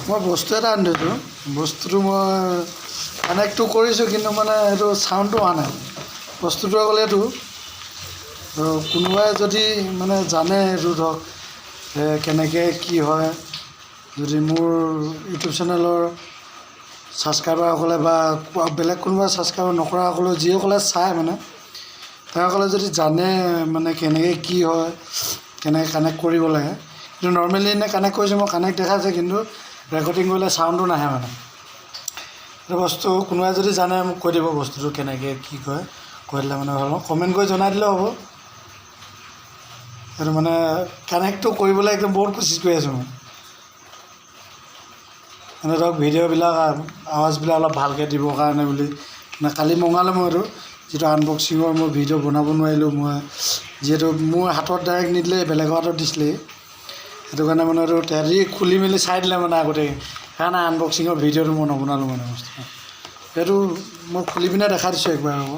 মই বস্তু এটা আনি থৈছোঁ। বস্তুটো মই কানেক্টটো কৰিছোঁ, কিন্তু মানে এইটো চাউণ্ডটো অহা নাই। বস্তুটো অকল এইটো। কোনোবাই যদি মানে জানে এইটো ধৰক কেনেকৈ কি হয়, যদি মোৰ ইউটিউব চেনেলৰ ছাবস্ক্ৰাইবাৰসকলে বা বেলেগ কোনোবা ছাবস্ক্ৰাইবাৰ নকৰাসকলেও, যিসকলে চায়, মানে তেওঁসকলে যদি জানে মানে কেনেকৈ কি হয়, কেনেকৈ কানেক্ট কৰিব লাগে। কিন্তু নৰ্মেলি এনেই কানেক্ট কৰিছোঁ মই, কানেক্ট দেখাইছে, কিন্তু ৰেকৰ্ডিং কৰিলে চাউণ্ডটো নাহে। মানে এইটো বস্তু কোনোবাই যদি জানে, মোক কৈ দিব বস্তুটো কেনেকৈ কি কৰে। কৈ দিলে মানে ভাল হ'ব, কমেণ্ট কৰি জনাই দিলেও হ'ব। সেইটো মানে কানেক্টটো কৰিবলৈ একদম বহুত কোচিছ কৰি আছোঁ মই। মানে ধৰক ভিডিঅ'বিলাক, আৱাজবিলাক অলপ ভালকৈ দিবৰ কাৰণে বুলি মানে কালি মঙালোঁ মই। এইটো যিটো আনবক্সিঙৰ মই ভিডিঅ' বনাব নোৱাৰিলোঁ মই, যিহেতু মোৰ হাতত ডাইৰেক্ট নিদিলে, বেলেগৰ হাতত দিছিলে। সেইটো কাৰণে মানে এইটো তেহেঁতি খুলি মেলি চাই দিলে মানে আগতে, সেইকাৰণে আনবক্সিঙৰ ভিডিঅ'টো মই নবনালোঁ। মানে বস্তুটো সেইটো মই খুলি পিনে দেখাই দিছোঁ একবাৰ, ৰ'ব।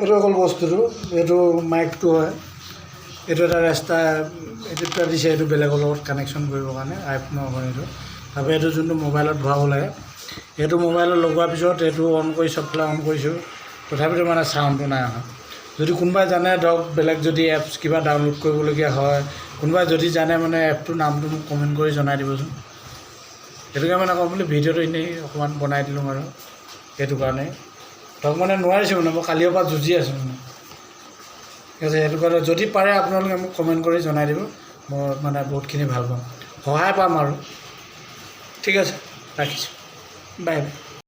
এইটো অকল বস্তুটো, এইটো মাইকটো হয়। এইটো এটা এক্সট্ৰা এইটো এটা দিছে, এইটো বেলেগৰ লগত কানেকশ্যন কৰিবৰ কাৰণে, আইফোনৰ হয় এইটো। তাৰপৰা এইটো যোনটো মোবাইলত ভৰাব লাগে, এইটো মোবাইলত লগোৱাৰ পিছত এইটো অন কৰি চবফালে অন কৰিছোঁ, তথাপিতো মানে চাউণ্ডটো নাই অহা। যদি কোনোবাই জানে, ধৰক বেলেগ যদি এপছ কিবা ডাউনলোড কৰিবলগীয়া হয়, কোনোবাই যদি জানে, মানে এপটোৰ নামটো মোক কমেণ্ট কৰি জনাই দিবচোন। সেইটোকে মানে কওঁ বুলি ভিডিঅ'টো এনেই অকণমান বনাই দিলোঁ আৰু সেইটো কাৰণে ধৰক মানে নোৱাৰিছোঁ, মানে মই কালিৰ পৰা যুঁজি আছোঁ মানে। ঠিক আছে, সেইটো কাৰণে যদি পাৰে আপোনালোকে মোক কমেণ্ট কৰি জনাই দিব, মই মানে বহুতখিনি ভাল পাম, সহায় পাম আৰু। ঠিক আছে, ৰাখিছোঁ, বাই বাই।